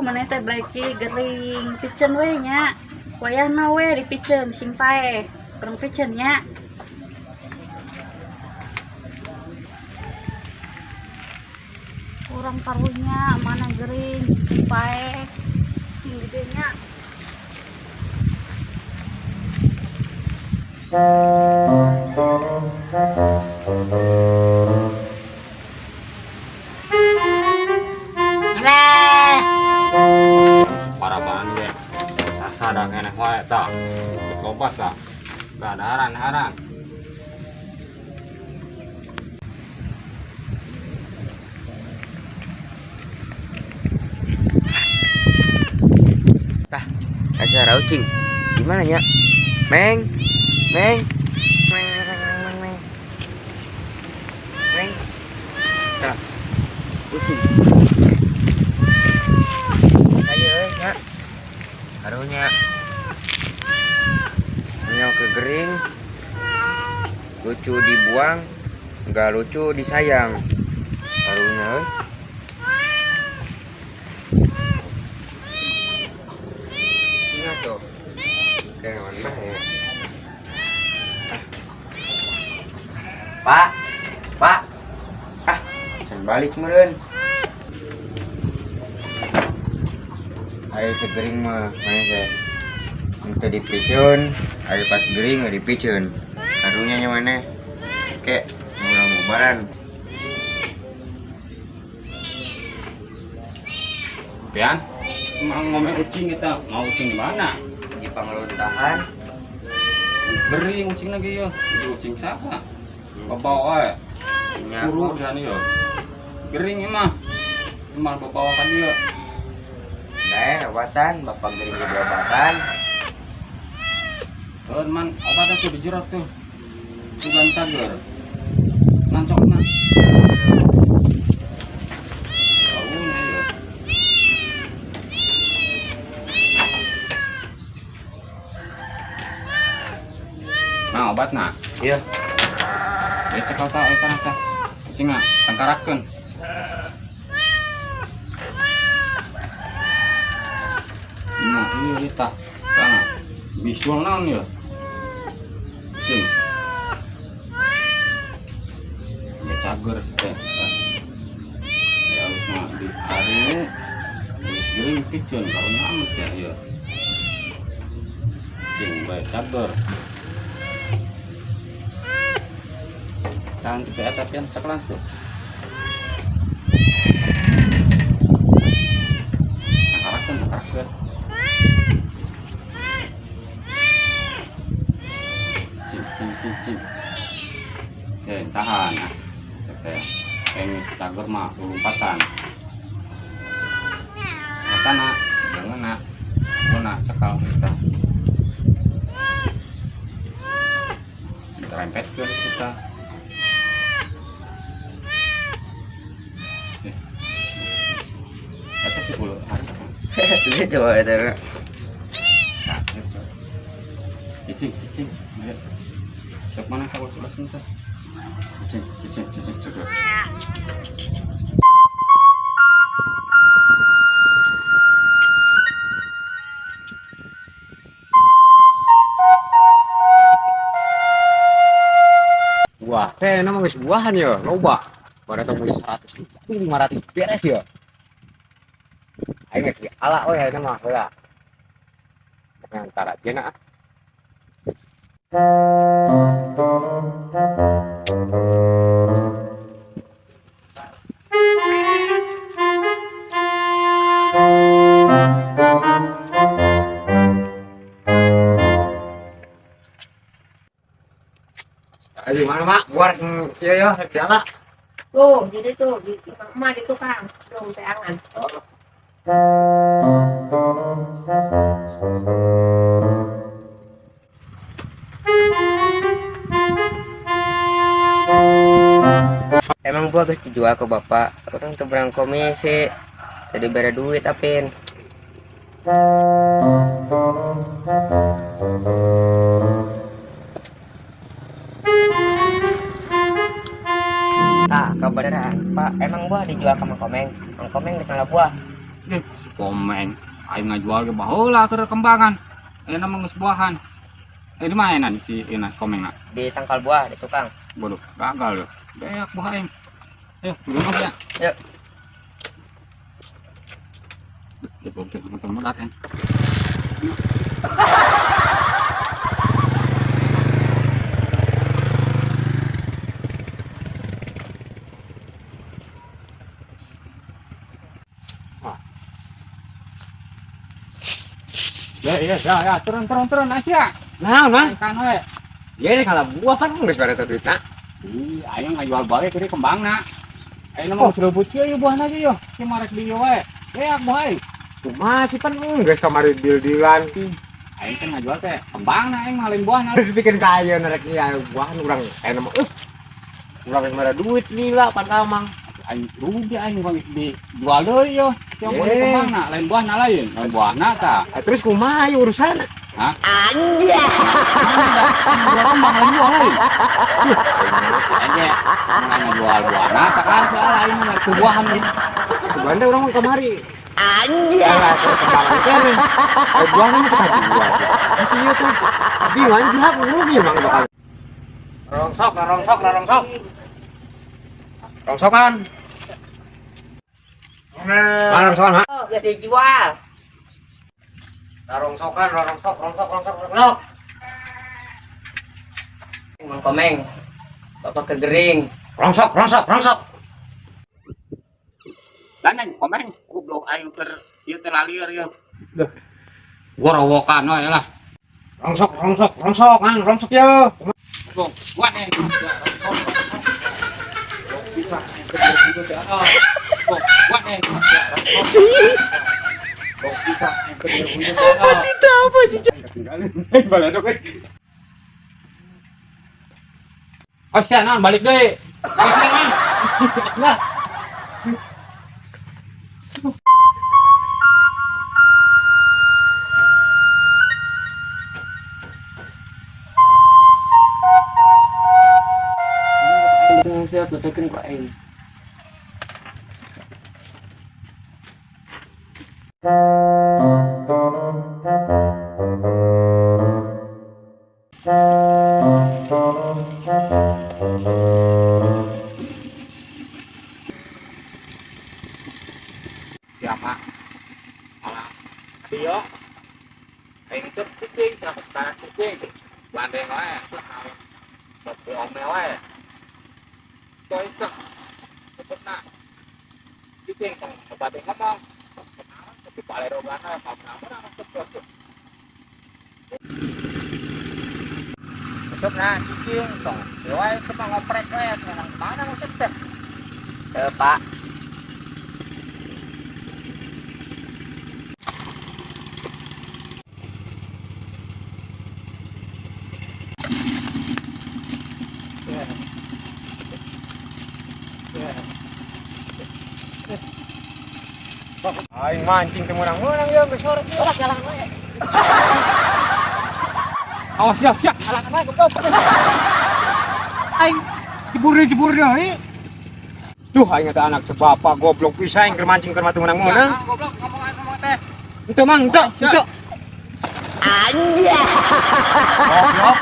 Maneh teh Blacky gering piceun we nya. Wayahna we dipiceun sing paeh. Kurang piceun nya. Kurang karunya mana gering sing paeh. Sing gede nya. Paraban ge sasada keneh wae tah. Loba tah. Tah daharan daharan. Tah, acara ucing. Gimana nya? Meng, meng, meng, meng, meng, meng. Meng. Tah, ucing. Ayo euy nya. Karunya. Nya ke gering. Lucu dibuang, enggak lucu disayang. Karunya euy. Ingat tuh. Jangan mana ya. Pak, Pak. Ah, can balik meureun. Ari teu gering mah maneh teh. Henteu dipiceun, ari pas gering we dipiceun. Karunya nya maneh. Ke urang bubaran. Pian, mau ngomong ucing kita, mau ucing di mana? Di pangluntahan. Gering ucing lagi yo. Di ucing siapa? Bawa wae. Nya. Kuru di sana yo. Gering mah. Emang bawa kan dia. Nah, obatan, bapak gering di obatan. Oh, man, obatnya tuh dijerot tuh. Bukan tager. Nancok mah. Baunya yo. Nah, obat nah. Iya. Ya cekal tah eta tah. Ucing mah tangkarakeun. Nah, iya ieu tah. Tah. Visual naon ya? Cing. Ya cager teh. Ya harus mah di hari geus gering piceun karunya amat ya ieu. Cing bae cager. Tahan tipe eta pian ceklan tuh. Tangkarakeun, tangkarakeun. Cing, cing, cing, cing. Oke, tahan. Nah, oke. Engis cager mah lompatan. Eta nak, jangan nak. Gua nak cekal kita. Rempetkeun kita. Eta sih bulu. Itu coba eta. Nah, gitu. Cicing, cicing. Lihat. Sok mana kalau sudah sebentar. Cicing, cicing, cicing, cicing. Wah, teh nama geus buahan ya, loba. Pada tong beli 100, 500 beres ya. Aing geus ala we ayeuna mah heula. Ngantar aja nak. Ayo mana mak? Buat iya ya, diala. Tuh, jadi tuh di emak di tukang, tuh teangan. Oh. Emang buah geus dijual ke bapak, orang teu berang komisi, jadi bere duit apin. Tah, kebenaran, Pak. Emang buah dijual ke Mang Komeng? Mang Komeng geus ngalah buah. Si Komeng aing ngajual ge baheula keur kembangan. Ayeuna mah geus buahan. Di mana si Ina si Komeng na? Di tangkal buah di tukang. Bodoh, gagal loh. Beak buah aing. Ayo, turun aja. Yuk. Teman-teman kan. Ya, ya, ya, ya, turun, turun, turun, Asia. Nah, man. Kan we. Ya ini kalau buah kan geus bare duitna. Ih, aing ngajual balik jadi kembangna. Aing mah geus rebut kieu ieu buahna ge yo. Si marek di ieu wae. Beak buah aing. Kumaha sih pan geus kamari deal-dealan. Aing kan ngajual teh kembangna aing mah lain buahna. Bikin kaya narek ieu buahan urang aya mah urang geus mere duit lila pan ka mang. Aing rugi aing bang geus dijual deui yo. Si Ye. boleh kembangna, lain buahna lain. Lain buahna tah. Terus kumaha ieu urusan? Hah? Anjay. Jual kembang lain buah lain. Aing ge ngajual buahna tah kan lain mah ku buahan ieu. Sebenarnya urang mah kamari. Anjay. Lah kembangan keneh. Buahna mah kita jual. Masih ieu tuh. Bingung aing jual rugi mang bakal. Rongsok, rongsok, rongsok. Rongsokan. Mana rongsokan, Mak? Oh, geus dijual. Rongsokan, rongsok, rongsok, rongsok, rongsok. Mang Komeng, bapak kegering. Rongsok, rongsok, rongsok. Lan Komeng, goblok aing keur ieu teh lalieur ieu. Duh. Gorowokan we lah. Rongsok, rongsok, rongsok, Kang, rongsok yo. Goblok, buat eh. Apa sih? Oh, sia naon balik deui. Lah. Siap betulkan ku aing. Siapa? Alah. Tio. Aing cek kucing, cek tanah kucing. Bandeng wae, aing. Batu ome wae. Coy cek. Cepetna. Kucing tong bandeng ngomong. Kenaon tapi palerogana kamu masuk. Masuk nah cicing tong. Wae cuma ngoprek wae senang mana masuk teh. Teu, Pak. Aing mancing teu meunang-meunang ya geus sore. Ulah jalan we. Awas siap siap alangan wae goblok. Aing jebur deui. Duh, aing eta anak teu bapak goblok pisan aing keur mancing keur mah teu meunang-meunang. Goblok ngomong ngomong teh. Henteu mang, henteu, henteu. Anjay. Goblok.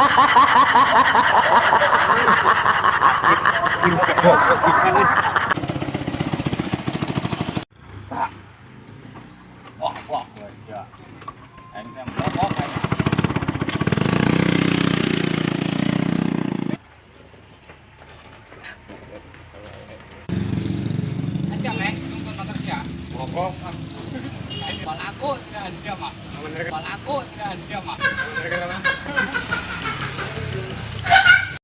Goblok pisan euy. Wah, wah, ya. Aing teh goblok aing. Asia, Meng, nonton motor sia. Goblok. Aing balago tidak sia mah. Bener Balago tidak sia mah. bener.